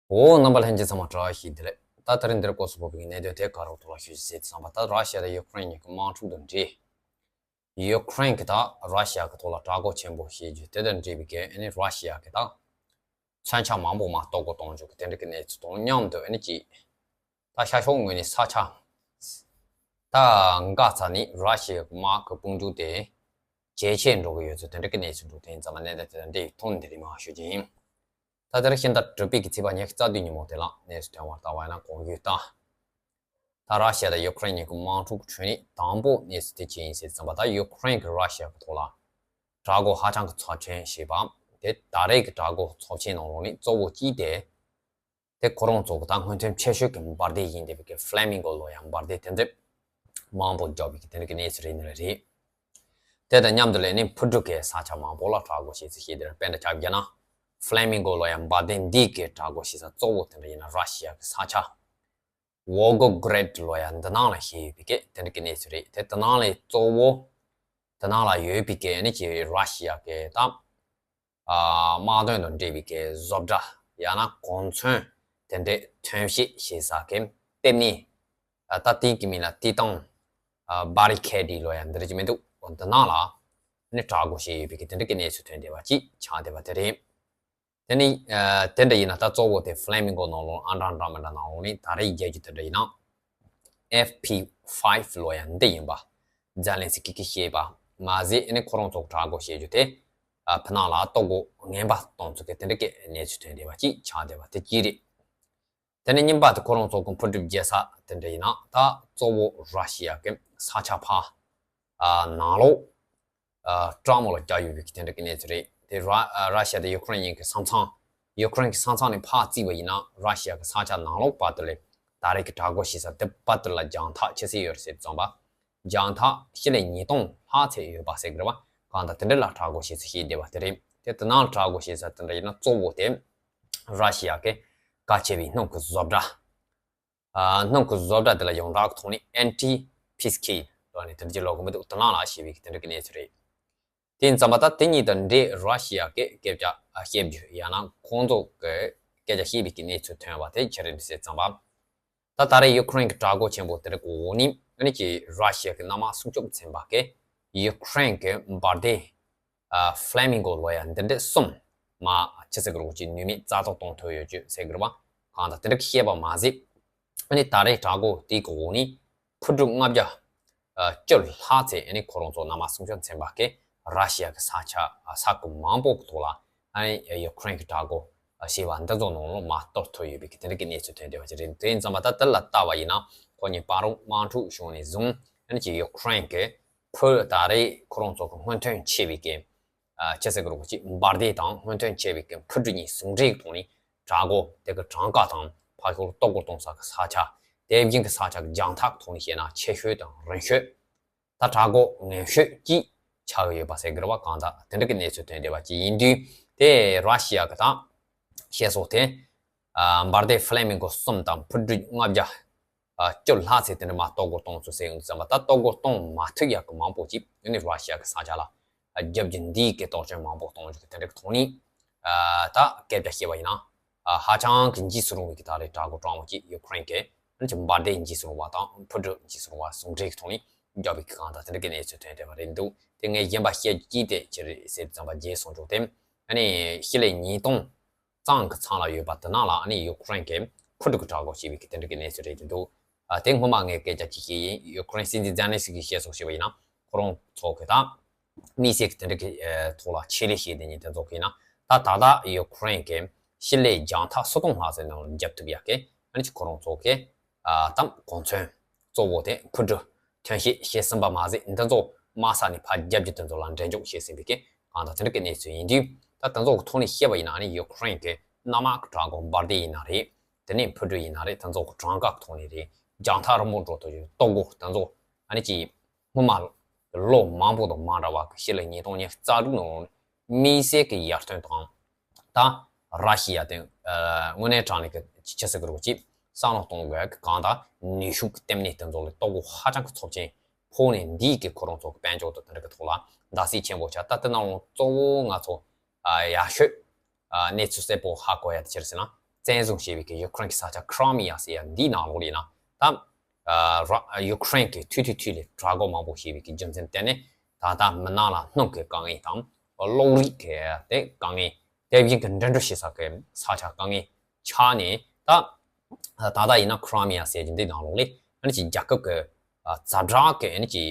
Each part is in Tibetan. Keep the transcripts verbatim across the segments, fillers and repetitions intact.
འོ། རྣམ་པ་ལྷན་རྒྱས་ཚང་མ་བཀྲ་ཤིས་བདེ་ལེགས། ད་དེ་རིང་འདིར་སྐོར་སུ་བབས་པའི་གནད་དོན་དེ་ག་རོགས་ཐོག་ལ་ཞུ་ཞིག་ཟེར་བསམ་པ། ད་ར་ཤི་ཡ་དང་ཡུ་ཀེ་རེན་གཉིས་ཀྱི་དམག་འཁྲུག་དང་འབྲེལ། ཡུ་ཀེ་རེན་གྱི་ད་ར་ཤི་ཡ་གི་ཐོག་ལ་དྲག་རྒོལ་ཆེན་པོ་བྱེད་རྒྱུ་དེ་དང་འབྲེལ་བའི་གི་ཨ་ནི་ར་ཤི་ཡ་གི་ད་མཚོན་ཆ་མང་པོ་མར་གཏོར་རྒོལ་གཏོང་རྒྱུ་གི་དེ་འདྲ་གི་གནས་ཚུལ་དང་མཉམ་དུ། ཨ་ནི་ཅིག་ད་ཤར་ཕྱོགས་ངོས་ནས་ས་ཆ་ད་འགག་ཚར་ནས་ར་ཤི་ཡ་གི་དམག་གི་དཔུང་འཇུག་དེ་ཇེ་ཆེར་འགྲོ་གི་ཡོད་ཚུལ་དེ་འདྲ་གི་གནས་ཚུལ་འདུག་དེ་ཡིན་ཙང་མ་གནད་དོན་དེ་དང་འབྲེལ་བའི་ཐོག་ནས་དེ་རིང་མར་ཞུ་རྒྱུ་ཡིན། ད་དེར་ཤིང་རྟ་གྲུ་པའི་གི་ཚེས་པ་ཉི་ཤུ་རྩ་བདུན་ཉིན་མོ་དེ་ལ་གནས་ཚུལ་ཐོན་པར་ལྟ་བ་ཡིན་ན། གོང་ཞུས་ལྟར་ད་ར་ཤི་ཡ་དང་ཡུ་ཀེ་རེན་གཉིས་ཀྱི་དམག་འཁྲུག་གི་ཁྲོད་ནས་དང་པོ་གནས་ཚུལ་དེ་ཅི་ཡིན་ཟེར་བསམ་པ། ད་ཡུ་ཀེ་རེན་གྱིས་ར་ཤི་ཡ་གི་ཐོག་ལ་དྲག་རྒོལ་ཧ་ཅང་གི་ཚབས་ཆེན་བྱས་པ། དེ་ད་རེས་ཀྱི་དྲག་རྒོལ་ཚབས་ཆེན་ནང་ལོགས་ནས་གཙོ་བོ་གཅིག་དེ། དེ་ཁོ་རང་ཚོ་གི་ད་སྔོན་ཐོན་ཆེ་ཤོས་ཀྱི་འབར་མདེལ་ཡིན་བསྡད་པའི་གི་ཕ་ལེ་མིང་གོ་ལབ་ཡ་འབར་མདེལ་དེ་འདྲ་མང་པོ་བརྒྱབ་པའི་གི་དེ་འདྲ་གི་གནས་ཚུལ་རེད་ནི་རེད། དེ་དང་མཉམ་དུ་ལས་ནི་ཕུ་དཀྲུག་གི་ས་ཆ་མང་པོ་ལ་དྲག་རྒོལ་བྱས་ཚུལ་ཞིག་དེར་དཔེར་ན་ཆ་བཞག་ན། ཕ་ལེ་མིང་གོ་ལབ་ཡ་འབར་མདེལ་འདི་གི་དྲག་རྒོལ་བྱེད་ས་གཙོ་བོ་དེ་འདྲ་ཡིན་ན་ར་ཤི་ཡ་གི་ས་ཆ་ཝོལ་གོ་གྷི་རེད་ལབ་ཡ་འདི་ནང་ལ་བྱས་ཡོད་པའི་གི་དེ་འདྲ་གི་གནས་ཚུལ་རེད། དེ་དེ་ནང་ལས་གཙོ་བོ་དེ་ནང་ལ་ཡོད་པའི་གི་ནི་ཅིག་ར་ཤི་ཡ་གི་ད་དམག་དོན་དང་འབྲེལ་བའི་གི་བཟོ་གྲྭ་ཡང་ན་གོ་མཚོན་དེ་འདྲའི་ཐོན་སྐྱེད་བྱེད་ས་གི་ལྟེ་གནས། ད་དེའི་གི་མིང་ལ་ཏི་ཏང་བྷེ་རི་ཁེ་ཌི་ལབ་ཡ་འདི་འདྲ་ཅིག་མི་འདུག་འོ་འདི་ནང་ལ་ནི་དྲག་རྒོལ་བྱས་ཡོད་པའི་གི་དེ་འདྲ་གི་གནས་ཚུལ་ཐོན་བསྡད་པ་ཅིག་ཆགས་བསྡད་པ་དེ་རེད། དེ་ནི་དེ་འདྲ་ཡིན་ན་ད་གཙོ་བོ་དེ་ཕ་ལེ་མིང་གོ་ནང་ལོགས་ཨང་གྲངས་འདྲ་མི་འདྲ་ནང་ལོགས་ནས་ད་རེས་རྒྱལ་རྒྱུ་དེ་འདྲ་ཡིན་ན། ཨེཕ་ཕི་ཕའིབ་ལབ་ཡ་འདི་ཡིན་པ། ཛེ་ལན་སི་ཀི་གིས་བཤད་པ་མ་ཟད། ཨ་ནི་ཁོ་རང་ཚོ་དྲག་རྒོལ་བྱེད་རྒྱུ་དེ་ཕུ་ནང་ལ་གཏོར་རྒོལ་ངན་པ་གཏོང་ཚུལ་གྱི་དེ་འདྲ་གི་གནས་ཚུལ་ཐོན་བསྡད་པ་ཅིག་ཆགས་བསྡད་པ་དེ་གཅིག་རེད། དེ་ནས་གཉིས་པ་དེ་ཁོ་རང་ཚོ་གི་འཕུར་གྲུ་རྒྱག་ས་དེ་འདྲ་ཡིན་ན། ད་གཙོ་བོ་ར་ཤི་ཡ་གི་ས་ཆ་ཕར་ནང་ལོགས་སྤྲང་མོ་ལ་བརྒྱབ་ཡོད་པའི་གི་དེ་འདྲ་གི་གནས་ཚུལ་རེད། དེ་ར་ར་ཤི་ཡ་དང་ཡུ་ཀེ་རེན་གཉིས་ཀྱི་ས་མཚམས། ཡུ་ཀེ་རེན་གྱི་ས་མཚམས་ནས་ཕར་བརྩིས་པ་ཡིན་ན་ར་ཤི་ཡ་གི་ས་ཆ་ནང་ལོགས་བར་དུ་ལས་ད་རེས་ཀྱི་དྲག་རྒོལ་བྱེད་ས་དེ་བར་དུ་ལ་རྒྱང་ཐག་ཆི་ཟིག་ཡོད་རེད་ཟེར་བསམ་པ། རྒྱང་ཐག་སྤྱི་ལེ་ཉིས་སྟོང་ལྷག་ཙམ་ཡོད་པ་ཟེར་གི་རེད་བ། གང་ལྟར་དེ་འདྲ་ལ་དྲག་རྒོལ་བྱེད་ས་ཞིག་བསྡད་པ་དེ་རེད། དེ་དེ་ནང་ལ་དྲག་རྒོལ་བྱེད་ས་དེ་འདྲ་ཡིན་ན་གཙོ་བོ་དེ་ར་ཤི་ཡ་གི་གལ་ཆེ་བའི་སྣུམ་གྱི་བཟོ་གྲྭ། ཨ། སྣུམ་གྱི་བཟོ་གྲྭ་དེ་ལ་ཡོངས་གྲགས་ཀྱི་ཐོག་ནས་ཨན་ཊི་ཕི་སི་ཀི་ལབ་ནས་དེ་འདྲ་ཅིག་ལབ་གི་མི་འདུག་དེ་ནང་ལ་བྱས་པའི་གི་དེ་འདྲ་གི་གནས་ཚུལ་རེད། དེ་ཡིན་ཙམ་པ་ད་དེ་གཉིས་དང་འབྲེལ་ར་ཤི་ཡ་གི་སྐད་ཆ་བཤད་རྒྱུ་ཡང་ན་ཁོང་ཚོ་གི་སྐད་ཆ་བཤད་པའི་གི་གནས་ཚུལ་ཐོན་པ་དེ་ཅི་རེད་ཟེར་ཙམ་པ། ད་ད་རེས་ཡུ་ཀེ་རེན་གྱི་དྲག་རྒོལ་ཆེན་པོ་དེ་འདྲ་གི་འོག་ནས་ཨ་ནི་ཅིག་ར་ཤི་ཡ་གི་གནམ་དམག་སྲུང་སྐྱོབ་ཚན་པ་གིས་ཡུ་ཀེ་རེན་གྱི་འབར་མདེལ་ཨ། ཕ་ལེ་མིང་གོ་ལབ་ཡ་འདི་འདྲ་གསུམ་མར་ཅི་ཟེར་གི་རེད་གོ་ཅིག་ནུས་མེད་རྩ་རྫོགས་གཏོང་ཐུབ་ཡོད་རྒྱུ་ཟེར་གི་རེད་བ། གང་ལྟར་དེ་འདྲ་གི་བཤད་པ་མ་ཟད། ཨ་ནི་ད་རེས་དྲག་རྒོལ་དེ་གི་འོག་ནས་འཕུར་གྲུ་ལྔ་བརྒྱ་ཨ། བཅུ་ལྷག་ཙམ་ཨ་ནི་ཁོ་རང་ཚོ་གནམ་དམག་སྲུང་སྐྱོབ་ཚན་པ་གིས་ར་ཤི་ཡ་གི་ས་ཆ་ཨ། ས་ཁུལ་མང་པོ་གི་ཐོག་ལ་ཨ་ནི་ཡུ་ཀེ་རེན་གྱི་དྲག་རྒོལ་ཨ། བྱས་པ་འདི་ཚོ་ནང་ལོགས་མར་གཏོར་ཐུབ་ཡོད་པའི་གི་དེ་འདྲ་གི་གནས་ཚུལ་ཐོན་བསྡད་པ་ཅིག་རེད། དེ་ཡིན་ཙམ་པ་ད་དེ་ལ་ལྟ་བ་ཡིན་ན་ཁོ་གཉིས་བར་དུ་དམག་འཁྲུག་བྱུང་ནས་བཟུང་ཨ་ནི་ཅིག་ཡུ་ཀེ་རེན་གྱི་ཕུ་ད་རེས་ཁོ་རང་ཚོ་གི་སྔོན་ཐོན་ཆེ་བའི་གི་ཨ། ཅི་ཟེར་གི་རེད་གོ་ཅིག་འབར་མདེལ་དང་སྔོན་ཐོན་ཆེ་བའི་གི་འཕུར་གྲུ་གཉིས་ཟུང་འབྲེལ་གྱི་ཐོག་ནས་དྲག་རྒོལ་དེ་གི་གྲངས་ཀ་དང་ཕར་ཞོག་གཏོར་རྒོལ་གཏོང་ས་གི་ས་ཆ། དེ་བཞིན་གི་ས་ཆ་གི་རྒྱང་ཐག་གི་ཐོག་ནས་བཤད་ན་ཆེ་ཤོས་དང་རིང་ཤོས། ད་དྲག་རྒོལ་ངན་ཤོས་ཅིག་ཆགས་ཀྱི་ཡོད་པ་ཟེར་གི་རེད་བ། གང་ལྟར་དེ་འདྲ་གི་གནས་ཚུལ་ཐོན་བསྡད་པ་ཅིག་ཡིན་དུས། དེ་ར་ཤི་ཡ་གི་ད་བཤད་སྲོལ་དེ་ཨ། འབར་མདེལ་ཕ་ལེ་མིང་གོ་གསུམ་དང་འཕུར་གྲུ་ལྔ་བརྒྱ་ཨ། བཅུ་ལྷག་ཙམ་དེ་འདྲ་མར་གཏོར་རྒོལ་གཏོང་ཚུལ་ཟེར་ཡོང་དུས་ཙམ་པ། ད་གཏོར་རྒོལ་གཏོང་མ་ཐུབ་ཡག་གི་མང་པོ་ཅིག་ཨ་ནི་ར་ཤི་ཡ་གི་ས་ཆ་ལ་ཨ། རྒྱབ་ཀྱི་འདིའི་གི་གཏོར་སྐྱོན་མང་པོ་གཏོང་རྒྱུ་གི་དེ་འདྲ་གི་ཐོག་ནས་ཨ། ད་སྐད་ཆ་བཤད་པ་ཡིན་ན་ཨ། ཧ་ཅང་གི་འཇིགས་སུ་རུང་བའི་གི་ད་རེས་དྲག་རྒོལ་སྤྲང་བོ་ཅིག་ཡུ་ཀེ་རེན་གྱི་ཨ་ནི་ཅིག་འབར་མདེལ་འཇིགས་སུ་རུང་བ་དང་འཕུར་གྲུ་འཇིགས་སུ་རུང་བ་ཟུང་འབྲེལ་གྱི་ཐོག་ནས་རྒྱབ་པའི་གི་གང་ལྟར་དེ་འདྲ་གི་གནས་ཚུལ་ཐོན་བསྡད་པ་རེད་འདུག་དེ་ངས་གཞན་པ་བཤད་ཀྱི་དེ་ཅི་རེད་ཟེར་ཙམ་པ་རྗེས་སུ་འཇུག་སྟེ་ཨ་ནི་སྤྱི་ལེ་ཉིས་སྟོང་གཙང་གི་མཚམས་ལ་ཡོད་པ་དེ་ནང་ལ་ཨ་ནི་ཡུ་ཀེ་རེན་གྱིས་འཕུར་གྲུ་གི་དྲག་རྒོལ་བྱས་པའི་གི་དེ་འདྲ་གི་གནས་ཚུལ་རེད་འདུག་ཨ། དེ་སྔོན་མ་ངས་སྐད་ཆ་ཅིག་བཤད་ཡིན། ཡུ་ཀེ་རེན་སྲིད་འཛིན་ཛེ་ལན་སི་ཀིས་བཤད་སོང་ཞེས་པ་ཡིན་ན་ཁོ་རང་ཚོ་གི་ད་དམིགས་བསལ་གྱི་དེ་འདྲ་གི་ཐོག་ལ་ཆེད་ལས་བྱས་དེ་ཉིད་དེ་ཚོ་གི་ཡིན་ན། ད་ད་ལྟ་ཡུ་ཀེ་རེན་གྱིས་སྤྱི་ལེ་རྒྱང་ཐག་སུམ་སྟོང་ལྷག་ཙམ་ནང་ལ་རྒྱབ་ཐུབ་ཡག་གི་ཨ་ནི་ཁོ་རང་ཚོ་གི་ཨ། ད་གོ་མཚོན་གཙོ་བོ་དེ་འཕུར་གྲུ་ཐོན་སྐྱེད་བྱས་ཟིན་པ་མ་ཟད། འདི་ཚོ་དམག་ས་ནས་ཕར་རྒྱབ་ཀྱི་དེ་ཚོ་ལ་འགྲན་ཞུགས་བྱས་ཟིན་པའི་གི་གང་ལྟར་དེ་འདྲ་གི་གནས་ཚུལ་ཡིན་དུས། ད་དེ་ཚོ་གི་ཐོག་ནས་བཤད་པ་ཡིན་ན་ཨ་ནི་ཡུ་ཀེ་རེན་གྱི་གནམ་དམག་གི་དྲག་རྒོལ་འབར་མདེལ་ཡིན་ན་རེད། དེ་ནས་འཕུར་གྲུ་ཡིན་ན་རེད། དེ་ཚོ་གི་གྲངས་ཀ་གི་ཐོག་ནས་རེད། རྒྱང་ཐག་རིང་པོ་འགྲོ་ཐུབ་ཀྱི་གཏོར་རྒོལ་དེ་ཚོ་ཨ་ནི་ཅིག་སྔོན་མ་ལོ་མང་པོ་དང་མ་འདྲ་བ་གི་སྤྱི་ལེ་ཉིས་སྟོང་ཉི་ཤུ་རྩ་དྲུག་ནང་དམིགས་བསལ་གྱི་ཡར་ཐོན་དང་། ད་ར་ཤི་ཡ་དེ་ཨ། དངོས་གནས་དྲང་གནས་ཀྱི་ཅི་ཟེར་གི་རེད་གོ་ཅིག་བསམ་བློ་གཏོང་དགོས་ཀྱི་གང་ལྟར་ནུས་ཤུགས་ཀྱི་ལྟེ་གནས་དེ་ཚོ་ལ་གཏོར་རྒོལ་ཧ་ཅང་གི་ཚབས་ཆེན་ཕོག་ནས། འདིའི་གི་ཁོ་རང་ཚོ་གི་དཔལ་འབྱོར་དང་དེ་འདྲ་གི་ཐོག་ལ་བརྡབ་གསིག་ཆེན་པོ་ཆགས། ད་དེ་ནང་ལོགས་གཙོ་བོ་ང་ཚོ་ཨ། ཡག་ཤོས་ཨ། གནས་ཚུལ་གསལ་པོ་ཧ་གོ་ཡ་དེ་ཅི་རེད་ཟེར་ན། བཙན་བཟུང་བྱས་པའི་གི་ཡུ་ཀེ་རེན་གྱི་ས་ཆ་ཁི་རི་མི་ཡ་ཟེར་ཡ་འདིའི་ནང་ལོགས་ལ་ཡིན་ན་ད་ཨ་ར་ཡུ་ཀེ་རེན་གྱིས་ཐུག་ཐུག་ཐུག་ལ་དྲག་རྒོལ་མང་པོ་བྱས་པའི་གི་རྒྱུ་མཚན་བརྟེན་ནས་ད་ལྟ་མི་སྣ་ལ་སྣུམ་གྱི་དཀའ་ངལ་དང་གློག་རིག་གི་དེ་དཀའ་ངལ། དེ་བཞིན་གྱི་འགྲིམ་འགྲུལ་བྱེད་ས་གི་ས་ཆ་དཀའ་ངལ་ཆགས་ནས་ད་ད་ལྟ་ཡིན་ན་ཁི་རི་མི་ཡ་ཟེར་རྒྱུ་འདི་ནང་ལོགས་ལ་ཨ་ནི་ཅིག་རྒྱལ་ཁབ་ཀྱི་ཛ་དྲག་གི་ཨ་ནི་ཅིག་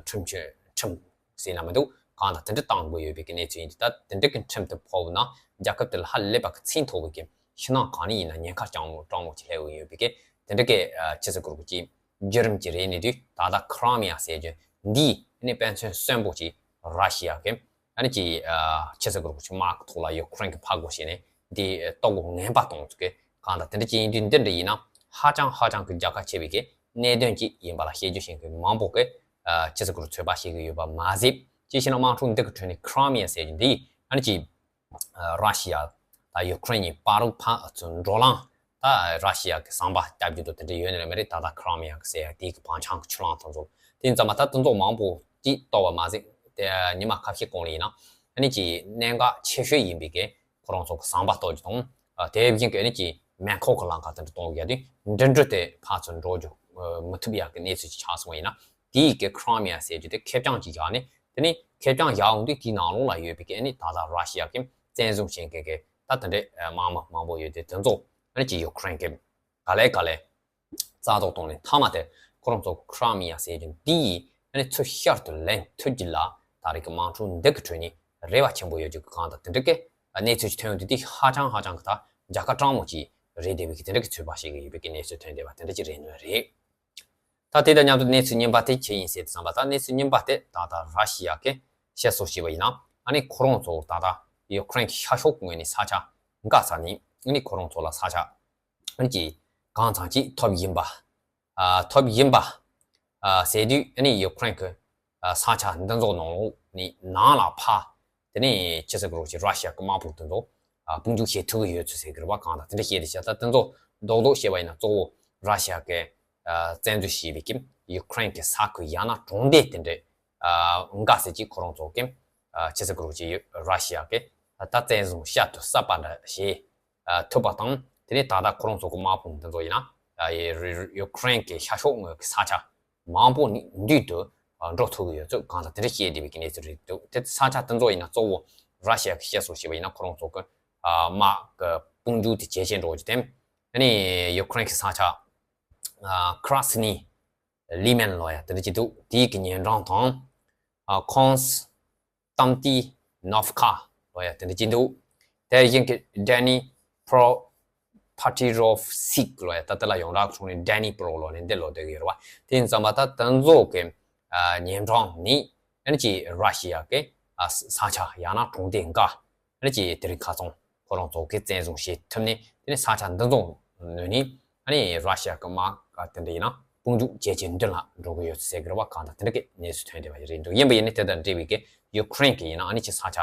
ཁྲིམས་གཅོད་ཁྲིམས་ཟེར་ན་མི་འདུག་གང་ལྟར་དེ་འདྲ་བཏང་དགོས་ཡོད་པའི་གི་གནས་ཚུལ་ཡིན་དུས། ད་དེ་འདྲ་གི་ཁྲིམས་དེ་ཕོག་ན་རྒྱལ་ཁབ་དེ་ལ་ཧ་ལས་པ་གི་ཚད་མཐོ་བའི་གི་ཕྱི་ནང་གང་ནས་ཡིན་ན་ཉེན་ཁ་སྤྲང་མོ་སྤྲང་མོ་ཅིག་སླེབས་ཡོད་པའི་གི་དེ་འདྲ་གི་ཅི་ཟེར་དགོས་རེད་པ། ཅིག་བརྒྱུད་རིམ་ཅིག་རེད་ནས་དུས་ད་ལྟ་ཁི་རི་མི་ཡ་ཟེར་རྒྱུ་འདིའི་ཨ་ནི་དཔེ་མཚོན་གསོན་པོ་ཅིག་ར་ཤི་ཡ་གི་ཨ་ནི་ཅིག་ཨ་ཅི་ཟེར་དགོས་རེད་པ། ཅིག་དམག་གི་ཐོག་ལ་ཡུ་ཀེ་རེན་གྱིས་ཕར་རྒོལ་བྱས་ནས་འདི་ལྟོ་གོས་ངན་པ་གཏོང་ཚུལ་གྱི་གང་ལྟར་དེ་འདྲ་ཅིག་ཡིན་དུས། འདི་འདྲ་ཡིན་ན་ཧ་ཅང་ཧ་ཅང་གི་རྒྱལ་ཁ་ཆེ་བའི་གི་གནད་དོན་ཅིག་ཡིན་པ་ལ་བཤད་རྒྱུ་ཞིག་གི་མང་པོ་གི་ཨ་ཅི་ཟེར་དགོས་རེད། ཚོད་དཔག་བྱེད་ཀྱི་ཡོད་པ་མ་ཟད། ཅིག་བྱས་ན་དམག་འཁྲུག་འདི་གི་ཁྲོད་ནས་ཁི་རི་མི་ཡ་ཟེར་རྒྱུ་འདི་ཨ་ནི་ཅིག་ཨ་ར་ཤི་ཡ་དང་ཡུ་ཀེ་རེན་གཉིས་བར་ཕར་ཚུར་འགྲོ་ལམ། ད་ར་ཤི་ཡ་གི་ཟམ་པ་བརྒྱབ་རྒྱུ་དང་དེ་འདྲ་ཡོད་ནི་རེད་མ་རེད། ད་ལྟ་ཁི་རི་མི་ཡ་གི་ཟེར་ཡ་དེའི་གི་བང་ཆེན་གྱི་ཆུ་ལམ་དེ་ཚོ། དེ་ཡིན་ཙང་མ་ད་དེ་ཚོ་མང་པོ་ཅིག་གཏོར་བ་མ་ཟད། དེ་ཉི་མ་ཁ་ཤས་གོང་ལ་ཡིན་ན་ཨ་ནི་ཅིག་གནད་འགག་ཆེ་ཤོས་ཡིན་པའི་གི་ཁོ་རང་ཚོ་གི་ཟམ་པ་གཏོར་རྒྱུ་དང་། ཨ་དེ་བཞིན་གི་ཨ་ནི་ཅིག་མེ་འཁོར་གི་ལམ་ཁ་དེ་འདྲ་གཏོང་རྒྱུ་དེ་འགྲིམ་འགྲུལ་དེ་ཕར་ཚུར་འགྲོ་རྒྱུ་མི་ཐུབ་ཡག་གི་གནས་ཚུལ་ཅིག་ཆགས་སོང་བ་ཡིན་ན། དེའི་གི་ཁི་རི་མི་ཡ་ཟེར་རྒྱུ་དེ་ཁེར་རྐྱང་ཅིག་བཞག་ནས། དེ་ནས་ཁེར་རྐྱང་བཞག་འོང་དུས་དེའི་ནང་ལོགས་ལ་ཡོད་པའི་གི་ཨ་ནི་ད་ལྟ་ར་ཤི་ཡ་གི་བཙན་བཟུང་བྱེད་མཁན་གི་ད་དེ་འདྲའི་དམག་མི་མང་པོ་ཡོད་དེ་དེ་ཚོ་ཨ་ནི་ཅིག་ཡུ་ཀེ་རེན་གི་ག་ལེ་ག་ལེ་རྩ་གཏོར་གཏོང་ནས་མཐའ་མ་དེ་ཁོ་རང་ཚོ་ཁི་རི་མི་ཡ་ཟེར་རྒྱུ་འདི་ཡིས་ཨ་ནི་ཚུར་ཤར་དུ་ལེན་ཐུབ་རྒྱུ་ལ་ད་རེས་ཀྱི་དམག་འཁྲུག་འདི་གི་ཁྲོད་ནས་རེ་བ་ཆེན་པོ་ཡོད་རྒྱུ་གི་གང་ལྟར་དེ་འདྲ་གི་གནས་ཚུལ་ཞིག་ཐོན་ཡོང་དུས། དེ་ཧ་ཅང་ཧ་ཅང་གི་ད་རྒྱལ་ཁ་སྤྲང་མོ་ཅིག་རེད་བསྡད་པའི་གི་དེ་འདྲ་གི་ཚོད་དཔག་བྱེད་ཀྱི་ཡོད་པའི་གི་གནས་ཚུལ་ཐོན་བསྡད་པ་དེ་འདྲ་ཅིག་རེད་ནི་རེད། ད་དེ་དང་མཉམ་དུ་གནས་ཚུལ་རྙིང་པ་དེ་ཅི་ཡིན་ཟེར་དུས་ཙམ་པ། ད་གནས་ཚུལ་རྙིང་པ་དེ་ད་ལྟ་ར་ཤི་ཡ་གི་བཤད་སྲོལ་བྱས་པ་ཡིན་ན་ཨ་ནི་ཁོ་རང་ཚོ་ད་ལྟ་ཡུ་ཀེ་རེན་གྱི་ཤར་ཕྱོགས་ངོས་ནས་ས་ཆ་འགའ་ས་ནས་ཨ་ནི་ཁོ་རང་ཚོ་ལ་ས་ཆ་ཨ་ནི་ཅིག་གང་ཚང་ཅིག་ཐོབ་ཡིན་པ། ཨ་ཐོབ་ཡིན་པ་ཨ་ཟེར་དུས་ཨ་ནི་ཡུ་ཀེ་རེན་གྱི་ཨ་ས་ཆ་འདི་ཚོ་ནང་ལོགས་ནས་ནང་ལ་ཕར་དེ་ནས་ཅི་ཟེར་དགོས་རེད་པ། ཅིག་ར་ཤི་ཡ་གི་དམག་དཔུང་དེ་ཚོ་ཨ་དཔུང་འཇུག་བྱེད་ཐུབ་ཀྱི་ཡོད་ཚུལ་ཟེར་གྱི་རེད་པ། གང་ལྟར་དེ་འདྲ་བཤད་དེ་བྱས། ད་དེ་ཚོ་རྡོག་རྡོག་བཤད་པ་ཡིན་ན་གཙོ་བོ་ར་ཤི་ཡ་གི་ཨ་བཙན་འཛུལ་བྱས་པའི་གི་ཡུ་ཀེ་རེན་གྱི་ས་ཁུལ་ཡང་ན་གྲོང་སྡེ་དེ་འདྲ་ཨ་འགའ་ཟེར་ཅིག་ཁོ་རང་ཚོ་གི་ཨ་ཅི་ཟེར་དགོས་རེད་པ། ཅིག་ར་ཤི་ཡ་གི་ད་བཙན་བཟུང་བྱ་ཐུབ་ས་པ་འདྲ་བྱས་ཨ་ཐུབ་པ་དང་། དེ་ནས་ད་ལྟ་ཁོ་རང་ཚོ་གི་དམག་དཔུང་འདི་ཚོ་ཡིན་ན་ཨ་ཡི་རི་ཡུ་ཀེ་རེན་གྱི་ཤར་ཕྱོགས་ངོས་ཀྱི་ས་ཆ་མང་པོ་ནས་མདུན་དུ་ཨ་འགྲོ་ཐུབ་ཀྱི་ཡོད་ཚུལ་གང་ལྟར་དེ་འདྲ་བཤད་བསྡད་པའི་གི་གནས་ཚུལ་རེད་འདུག་དེ་ས་ཆ་དེ་ཚོ་ཡིན་ན་གཙོ་བོ་ར་ཤི་ཡ་གི་བཤད་སྲོལ་བྱས་པ་ཡིན་ན་ཁོ་རང་ཚོ་གི་ཨ་དམག་གི་དཔུང་འཇུག་དེ་ཇེ་ཆེར་འགྲོ་རྒྱུ་དེ། ཨ་ནི་ཡུ་ཀེ་རེན་གྱི་ས་ཆ་ཨ་ཁྲ་སི་ནི་ལི་མན་ལོ་ཡ་དེ་འདྲ་ཅིག་འདུག་དེའི་གི་ཉེ་འགྲམ་དང་ཨ་ཁོང་སི་ཏམ་ཏི་ནོབ་ཁ་ལོ་ཡ་དེ་འདྲ་ཅིག་འདུག་དེ་བཞིན་གྱི་ཌེ་ནི་པྲོ་ཕ་ཏི་རོབ་སིག་ལོ་ཡ། ད་དེ་ལ་ཡོངས་གྲགས་ཀྱི་ཐོག་ནས་ཌེ་ནི་པྲོ་ལོ་ནས་འདི་ལོ་སྡོད་ཀྱི་ཡོད་རེད་པ། དེ་ཡིན་ཙང་མ་ད་དེ་ཚོ་གི་ཨ་ཉེ་འགྲམ་ནས་ཨ་ནི་ཅིག་ར་ཤི་ཡ་གི་ཨ་ས་ཆ་ཡང་ན་གྲོང་སྡེ་འགའ་ཨ་ནི་ཅིག་དེ་རིང་ཁ་སང་ཁོ་རང་ཚོ་གིས་བཙན་བཟུང་བྱེད་ཐུབ་ནས། དེ་ནས་ས་ཆ་འདི་ཚོ་ནས་ཨ་ནི་ར་ཤི་ཡ་གི་དམག་ག་དེ་འདྲ་ཡིན་ན་དཔུང་འཇུག་ཇེ་ཆེར་མདུན་ལ་འགྲོ་གི་ཡོད་ཟེར་གི་རེད་པ། གང་ལྟར་དེ་འདྲ་གི་གནས་ཚུལ་ཐོན་བསྡད་པ་རེད་འདུག་ཡིན་པ་ཡིན་ནའི་དེ་དང་འབྲེལ་བའི་གི་ཡུ་ཀེ་རེན་གི་ཡིན་ན་ཨ་ནི་ཅིག་ས་ཆ་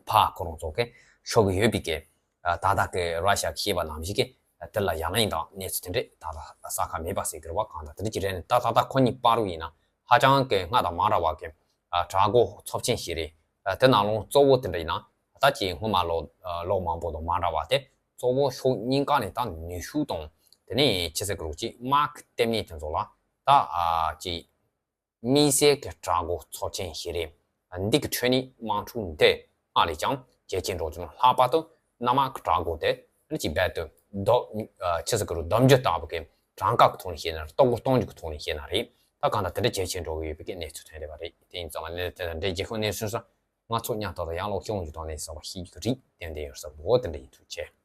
ཕར་ཁོ་རང་ཚོ་གི་ཤོར་གི་ཡོད་པའི་གི་ད་ལྟ་གི་ར་ཤི་ཡ་གིས་བཤད་པ་ནང་བཞིན་གི་དེ་ལ་ཡང་ན་ཡིན་དང་གནས་ཚུལ་དེ་འདྲ་ད་ལྟ་གསལ་ཁ་མེད་པ་ཟེར་གི་རེད་པ། གང་ལྟར་དེ་འདྲ་ཅིག་རེད་ནས། ད་ད་ལྟ་ཁོ་གཉིས་བར་དུ་ཡིན་ན་ཧ་ཅང་གི་སྔར་དང་མ་འདྲ་བ་གི་ཨ་དྲག་རྒོལ་ཚབས་ཆེན་ཞིག་རེད། ཨ་དེ་ནང་ལོགས་གཙོ་བོ་དེ་འདྲ་ཡིན་ན་ད་ཅིག་སྔོན་མ་ལོ་ཨ་ལོ་མང་པོ་དང་མ་འདྲ་བ་དེ་གཙོ་བོ་ཕྱོགས་གཉིས་ཀ་ནས་ད་ནུས་ཤུགས་དང་དེ་ནས་ཅི་ཟེར་དགོས་རེད་པ། ཅིག་དམག་གི་ལྟེ་གནས་དེ་ཚོ་ལ་ད་ཨ་ཅིག་དམིགས་བསལ་གྱི་དྲག་རྒོལ་ཚབས་ཆེན་ཞིག་རེད། འདི་གི་ཁྲོད་ནས་དམག་འཁྲུག་འདི་སྔར་ལས་ཀྱང་ཇེ་ཆེར་འགྲོ་རྒྱུ་ན། ལྷག་པར་དུ་གནམ་དམག་གི་དྲག་རྒོལ་དེ་ཨ་ནི་ཅིག་རྦད་དེ་བཟློག་ཨ་ཅི་ཟེར་དགོས་རེད། བསྡམ་རྒྱུ་ལྟ་བུ་གི་གྲངས་ཀ་གི་ཐོག་ནས་བཤད་ན་རེད། ལྟོ་གོས་གཏོང་རྒྱུ་གི་ཐོག་ནས་བཤད་ན་རེད། ད་གང་ལྟར་དེ་འདྲ་ཇེ་ཆེར་འགྲོ་གི་ཡོད་པའི་གི་གནས་ཚུལ་ཐོན་བསྡད་པ་རེད། དེ་ཡིན་ཙང་ལ་གནས་ཚུལ་དེ་འདྲ་ཇེ་ཤོས་གནས་ཚུལ་སོང་། ང་ཚོ་མཉམ་དུ་ཡང་ལོག་ཤོང་རྒྱུ་དང་ལན་གསར་པ་ཤེས་རྒྱུ་རིགས་ཏན་ཏན་ཡོད་ས་འོ་དེ་འདྲ་ཡིན། ཐུགས་རྗེ་ཆེ།